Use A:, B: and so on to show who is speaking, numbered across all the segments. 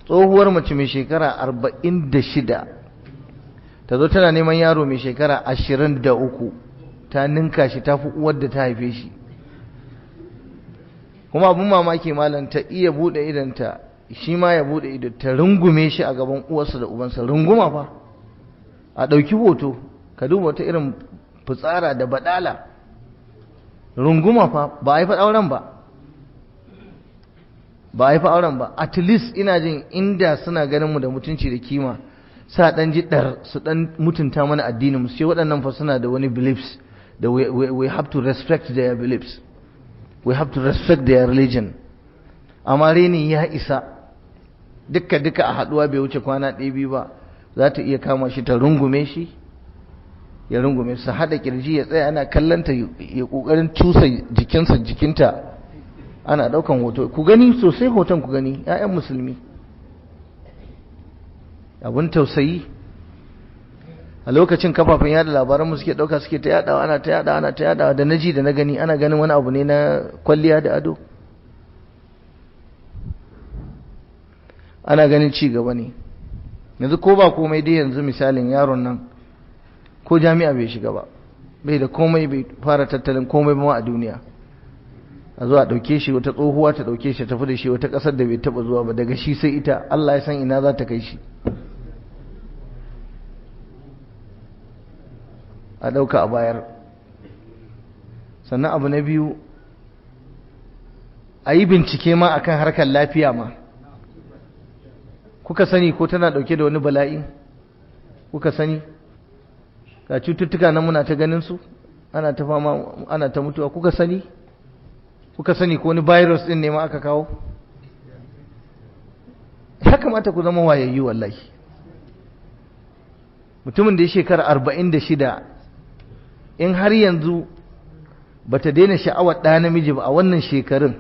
A: Tsohuwar mace mai shekara 46 ta zo tana neman yaro mai shekara 23, ta ninka shi, ta fi uwar da ta haife shi. Kuma abin mamaki malam, ta iya buɗe idonta, shi ma ya buɗe ido, ta rungume shi a gaban uwarsa da ubansa. Runguma fa, a ɗauki hoto, ka duba wata irin fitsara da badala. Runguma fa, ba a yi auren ba, ba a yi auren ba. At least ina jin inda suna ganin mu da mutunci da kima, sa dan ji dar su dan mutunta mana addinin mu, sai waɗannan fa suna da wani beliefs da we have to respect their beliefs, we have to respect their religion. Amma reni ya isa, dukka duka a haduwa bai wuce kwana ɗaya biyu ba, za ta iya kama shi ta rungume shi, ya rungume su, haɗa kirji, ya tsaya ana kallanta, ya ƙoƙarin cusa jikinsa jikinta, ana ɗaukan hoto. Ku gani sosai hoton, ku gani 'ya'yan musulmi, abun tausayi. A lokacin kafafen yada labaran mu suke ɗauka, suke ta yadawa, ana ta yadawa, ana ta yadawa, da naji da na gani, ana ganin wani abu ne na kwalliya da ado, ana ganin ci gaba ne. Yanzu ko ba komai dai, yanzu misalin yaron nan ko jami'a bai shiga ba, bai da komai, bai fara tattalin komai ba a duniya. A zuwa ɗauke shi, wata tsohuwa ta ɗauke shi, tafi da shi wata ƙasar da bai taɓa zuwa ba, daga shi sai ita, Allah ya san ina za ta kai shi. A ɗauka a bayar. Sannan abu na biyu, a yi bincike ma akan harkar lafiya ma. Kuka sani ko tana ɗauke da wani bala'i? Kuka sani? Ga cututtuka nan muna ta ganin su, ana ta fama, ana ta mutuwa. Kuka sani? Kuka sani ko wani virus din ne ma aka kawo? Ya kamata ku zama wayayyu wallahi. Mutumin da ya shekara 46, in har yanzu bata daina sha'awar ɗa namiji ba a wannan shekarun,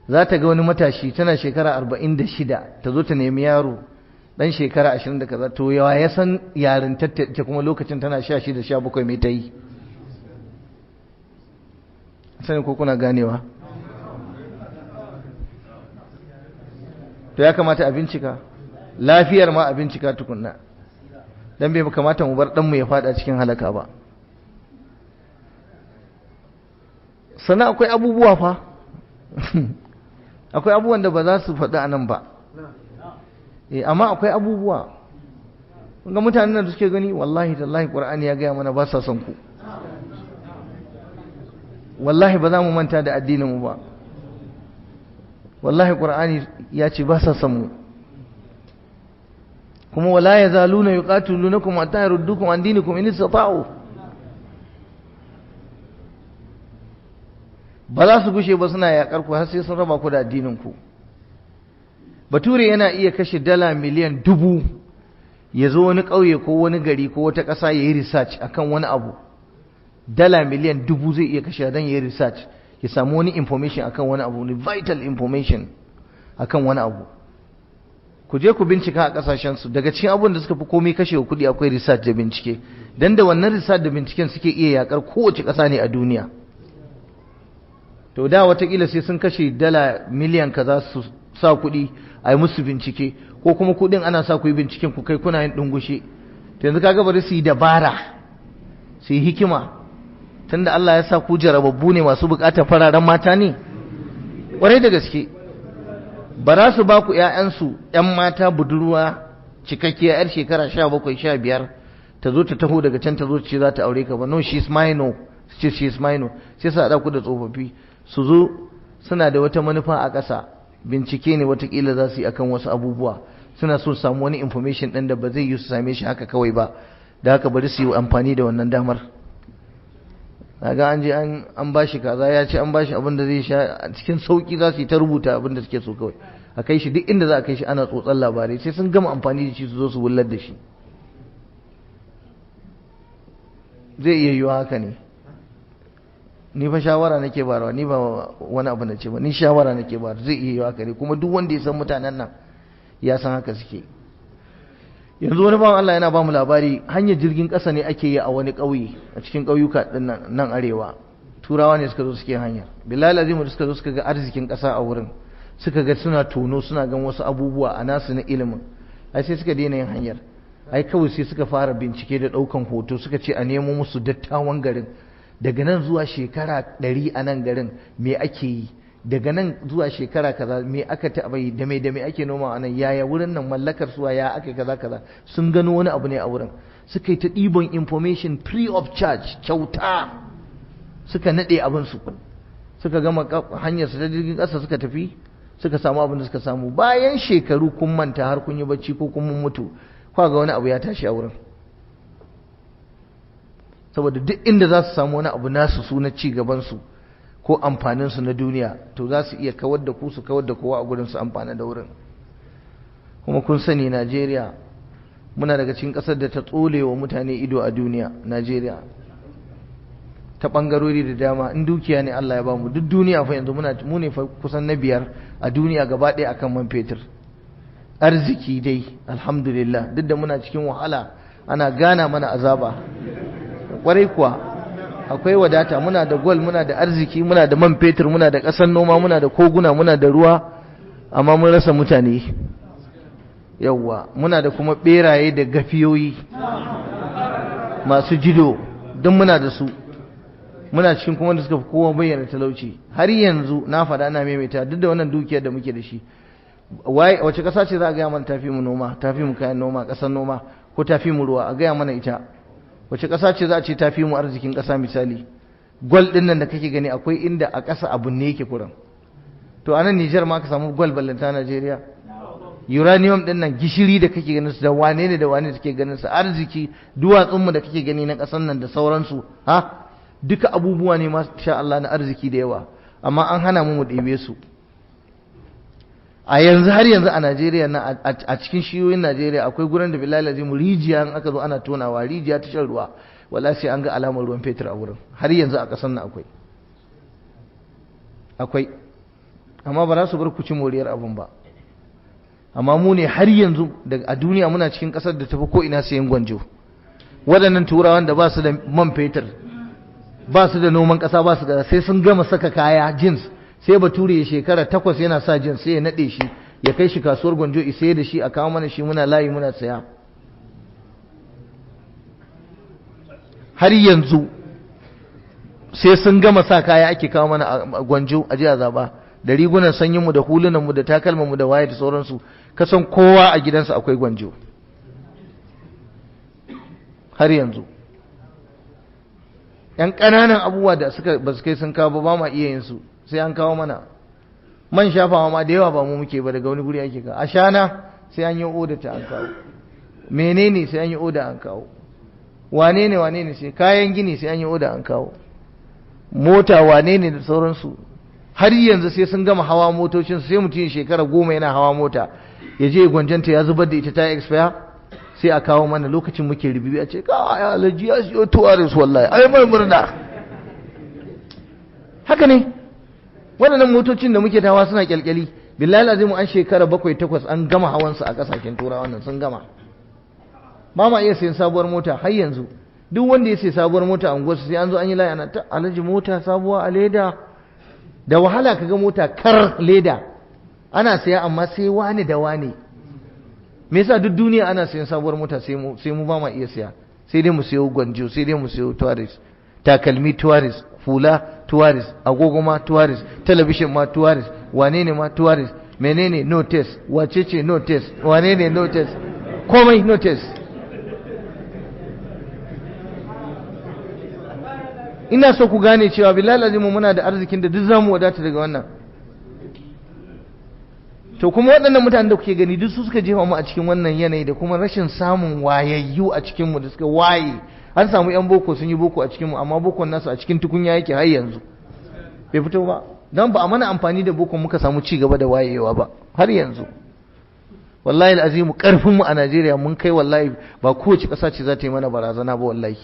A: za ta ga wani matashi tana shekara 46 ta zo ta nemi yaro dan shekara 20 da kaza, to yawa ya san yarintar ta kuma lokacin tana 16 17 mai ta yi? Sani ko kuna ganewa? To ya kamata a bincika lafiyar ma, a bincika tukunna, dan bai kamata mu bar ɗanmu ya fada cikin halaka ba. Sannan akwai abubuwa fa, akwai abubuwan da ba za su faɗi a nan ba, amma akwai abubuwa ga mutanen da suke gani, wallahi tallahi Qur'ani ya gaya mana ba sa son ku. Wallahi ba za mu manta da addinin mu ba. Wallahi Qur'ani ya ce ba sa son mu. Kuma wala yazaluna yuqatilunakum hatta yaruddukum an dinikum in istata'u. Ba za su gushe ba suna yakar ku har sai sun raba ku da addinin ku. Bature yana iya kashe dala miliyan 1000 ya zo wani ƙauye ko wani gari ko wata ƙasa ya yi research akan wani abu. Dala miliyan 1000 zai iya kashe don ya yi research, ya samu wani information akan wani abu, wani vital information akan wani abu. Ku je ku bincika a ƙasashen su, daga cikin abun da suka fi komai kashe kuɗi akwai research da bincike. Dan da wannan research da binciken suke iya yakar kowace ƙasa ne a duniya. To da watakila sai sun kashe dala miliyan kaza su sa kuɗi a yi musu bincike, ko kuma kuɗin ana sa ku yi binciken ku kai kuna yin ɗungushe. To yanzu kaga bari su yi dabara, su yi hikima, tunda Allah ya sa ku jarababbu ne masu buƙatar fararen mata ne. Ƙwarai da gaske, ba za su ba ku ‘ya'yansu ‘yan mata budurwa cikakkiya ‘yar shekara 17, 15 ta zo ta taho daga can ta zo ce za ta aure ka ba. No, she is minor, ce she is minor. Sai su haɗa ku da tsofaffi su zo suna da wata manufa a ƙasa. Bincike ne watakila za su yi akan wasu abubuwa, suna so su samu wani information ɗin da ba zai yi su same shi haka kawai ba, da haka bari su yi amfani da wannan damar. Kaga an je an bashi kaza ya ce, an bashi abin da zai sha, a cikin sauki za su yi ta rubuta abin da suke so kawai, a kai shi duk inda za a kai shi ana tsotsan labarai, sai sun gama amfani da shi su zo su wullar da shi. Zai iya yiwuwa haka ne. Ni fa shawara nake bayarwa, ni ba wani abu na ce ba, ni shawara nake bayarwa. Zai iya yiwuwa haka ne, kuma duk wanda ya san mutanen nan ya san haka suke. Yanzu wani bawan Allah yana ba mu labari, hanyar jirgin ƙasa ne ake yi a wani ƙauye a cikin ƙauyuka ɗin nan arewa. Turawa ne suka zo suke hanyar. Billahi azimu da suka zo suka ga arzikin ƙasa a wurin, Suka ga suna tono suna gan wasu abubuwa a nasu na ilimin, ai sai suka daina yin hanyar. Ai kawai sai suka fara bincike da ɗaukan hoto, suka ce a nemo musu dattawan garin daga nan zuwa shekara 100 a nan garin me ake yi, daga nan zuwa shekara kaza me aka taɓa yi, da me ake noma a nan, yaya wurin nan mallakar suwa, ya aka kaza kaza. Sun gano wani abu ne a wurin, suka yi ta ɗiban information free of charge, kyauta, suka naɗe abinsu, suka gama hanyar su ta jirgin ƙasa suka tafi, suka samu abin da suka samu. Bayan shekaru kun manta har kun yi bacci ko kun mutu, kwa ga wani abu ya tashi a wurin. Saboda duk inda za su samu wani abu nasu su na ci gabansu ko amfaninsu na duniya, to za su iya kawar da ku, su kawar da kowa a gurin su amfana da wurin. Kuma kun sani Najeriya muna daga cikin ƙasar da ta tsole wa mutane ido a duniya. Najeriya ta ɓangarori da dama, in dukiya ne Allah ya bamu, duk duniya fa yanzu mu ne fa kusan na 5 a duniya gaba ɗaya akan man fetur. Arziki dai alhamdulillah, duk da muna cikin wahala ana gana mana azaba kwarai kuwa, akwai wadata, muna da gwal, muna da arziki, muna da man fetur, muna da ƙasar noma, muna da koguna, muna da ruwa, amma mun rasa mutane. Yawwa, muna da kuma beraye da gafiyoyi masu jido, don muna da su. Muna cikin kuma da suka fi kowa bayyana talauci har yanzu. Na faɗa ana maimaita, duk da wannan dukiyar da muke da shi, wace ƙasa ce za a gaya mana tafi mu noma, tafi mu kayan noma, ƙasar noma, ko tafi mu ruwa? A gaya mana ita. Wace ƙasa ce za a ce tafi mu arzikin ƙasa? Misali gwal ɗin nan da kake gani, akwai inda a ƙasa abu ne yake kuran. To a nan Nijar ma ka samu gwal, ballanta Najeriya. Uranium ɗin nan, gishiri da kake ganin su, da wane ne da wane suke ganin su, arziki duwatsunmu da kake gani na ƙasar nan da sauransu, ha duka abubuwa ne masha Allah na arziki da yawa, amma an hana mu mu ɗebe su. A yanzu har yanzu a Najeriya na a cikin shiyoyin Najeriya akwai gurin da billahi lazim rijiya in aka zo ana tonawa, rijiya ta shan ruwa, wallahi sai an ga alamar ruwan fetur a wurin. Har yanzu a ƙasar nan akwai, amma ba za su bar ku ci moriyar abun ba. Amma mu ne har yanzu a duniya muna cikin ƙasar da tafi ko ina sayan gwanjo. Waɗannan turawan da ba su da man fetur, ba su da noman ƙasa, ba su da, sai sun gama saka kaya jeans, sai bature ya shekara 8 yana sa jeans, sai ya nade shi ya kai shi kasuwar gwanjo, isai da shi a kawo mana shi, muna layi muna saya. Har yanzu sai sun gama sa kaya ake kawo mana gwanjo a jiya zaba, da rigunan sanyinmu da hulunanmu da takalmanmu da waye da sauransu. Kasan kowa a gidansa akwai gwanjo har yanzu. Yan ƙananan abubuwa da suka ba su kai sun kawo ba ma iya yin su, sai an kawo mana. Man shafawa ma da yawa ba mu muke ba, daga wani guri ake kawo. Ashana sai an yi oda ta an kawo, menene sai an yi oda an kawo, wane ne wane ne sai kayan gini sai an yi oda an kawo, mota wane ne da sauransu. Har yanzu sai sun gama hawa motocin, sai mutum shekara 10 yana hawa mota, ya je gwanjanta ya zubar da ita ta expire, sai a kawo mana. Lokacin muke rububi a ce ka alhaji ya siyo tuwaris, wallahi ai mai murna. Haka ne waɗannan motocin da muke tawa suna kyalkyali, billahi azimu an shekara 7 8 an gama hawan su a kasashen turawa nan, sun gama. Ba ma iya sayan sabuwar mota har yanzu. Duk wanda ya sayi sabuwar mota a unguwarsu sai an zo an yi layi ana ta alhaji mota sabuwa a leda. Da wahala kaga mota kar leda ana saya, amma sai wani da wani. Me yasa duk duniya ana sayan sabuwar mota sai mu ba ma iya saya? Sai dai mu sayo gwanjo, sai dai mu sayo tourist, takalmi tourist, hula tourist, agogo ma tourist, talabishin ma tourist, wane ne ma tourist, menene no test, wace ce no test, wane ne no test, komai no test. Ina so ku gane cewa billahi azimu muna da arzikin da duk zamu wadata daga wannan. To kuma waɗannan mutanen da kuke gani duk su suka jefa mu a cikin wannan yanayi da kuma rashin samun wayayyu a cikin mu da suka waye. An samu yan boko sun yi boko a cikin mu, amma bokon nasu a cikin tukunya yake har yanzu bai fito ba, don ba a mana amfani da boko muka samu ci gaba da wayewa ba har yanzu. Wallahi al'azimu karfin mu a Najeriya mun kai, wallahi ba kowace ƙasa ce za ta yi mana barazana ba wallahi.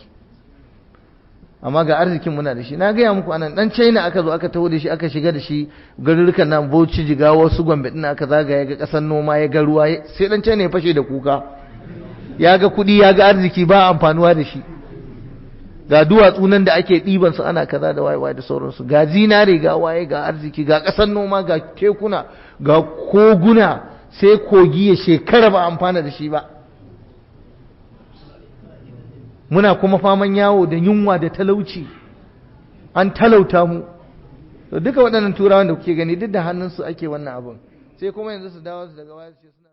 A: Amma ga arzikin muna da shi. Na gaya muku anan dan China aka zo aka taho da shi, aka shiga da shi garurukan nan Bauchi, Jigawa, su Gombe din, aka zagaya ga kasar noma, ya ga ruwa, sai dan China ya fashe da kuka. Ya ga kudi, ya ga arziki ba amfanuwa da shi. Ga duwatsu nan da ake ɗiban su ana kaza da waye waye da sauransu, ga zinare, ga waye, ga arziki, ga kasar noma, ga tekuna. Ga koguna, sai kogi ya shekara ba amfana da shi ba. Muna kuma faman yawo da yunwa da talauci, an talauta mu. To duka waɗannan turawan da kuke gani, duk da hannunsu ake wannan abun. Sai kuma yanzu su dawo su daga baya su ce suna